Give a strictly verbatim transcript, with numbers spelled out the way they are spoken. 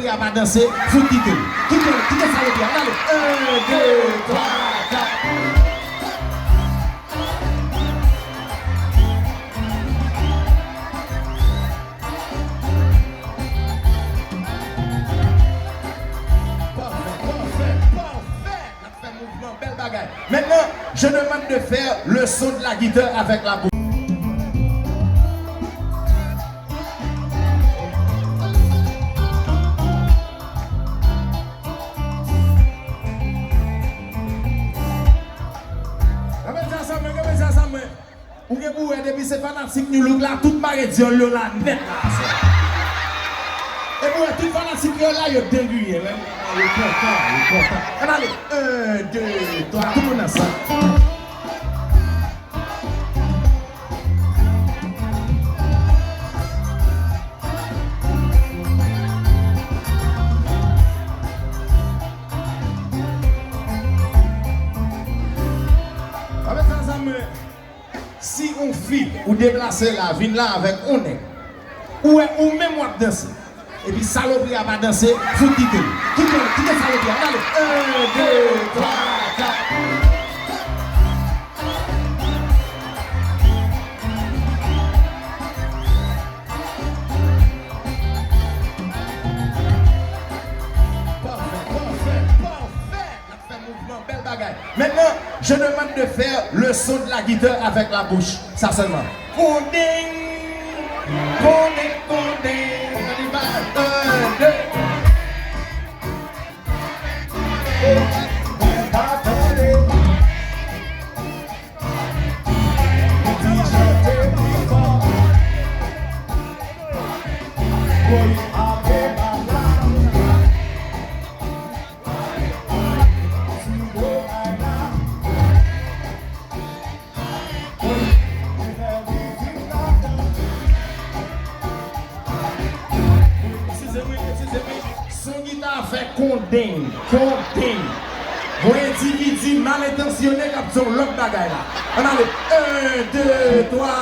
A pa danse, fout kite l. Kite l, kite salopri a. Ann ale. En, de, twa, kat. Pafè, pafè, pafè. N ap fè mouvman, bèl bagay. Maintenant, je demande de faire le son de la guitare avec la bouche. Gade sa, sa mwen, gade sa, sa mwen. Ou gen pou wè, depi se fanatik New Look la, tout mare dyòl yo la nèt la aswè. Epi w wè, tout fanatik yo la, yo dengriye, wi. Yo kontan, yo kontan. Ann ale, en, de, twa, tout moun ansanm. Ann fè sa ansanm, mwen. Si yon fi ou deplase la, vin la avèk yon nèg, ou wè ou menm w ap danse, epi salopri a pa danse, fout kite l. Kite l, kite salopri a. Ann ale. En, de, twa, kat. Pafè, pafè, pafè. N ap fè mouvman, bèl bagay. Maintenant, je demande de faire le son de la guitare avec la bouche. Sa sèlman. Kondeng, kondeng, kondeng. On y va. Un, deux. Eskize mwen, eskize mwen. Son gita a fè kondeng, kondeng. Yon endividi mal entansyone k ap di yon lòt bagay la. Ann ale. En, de, twa,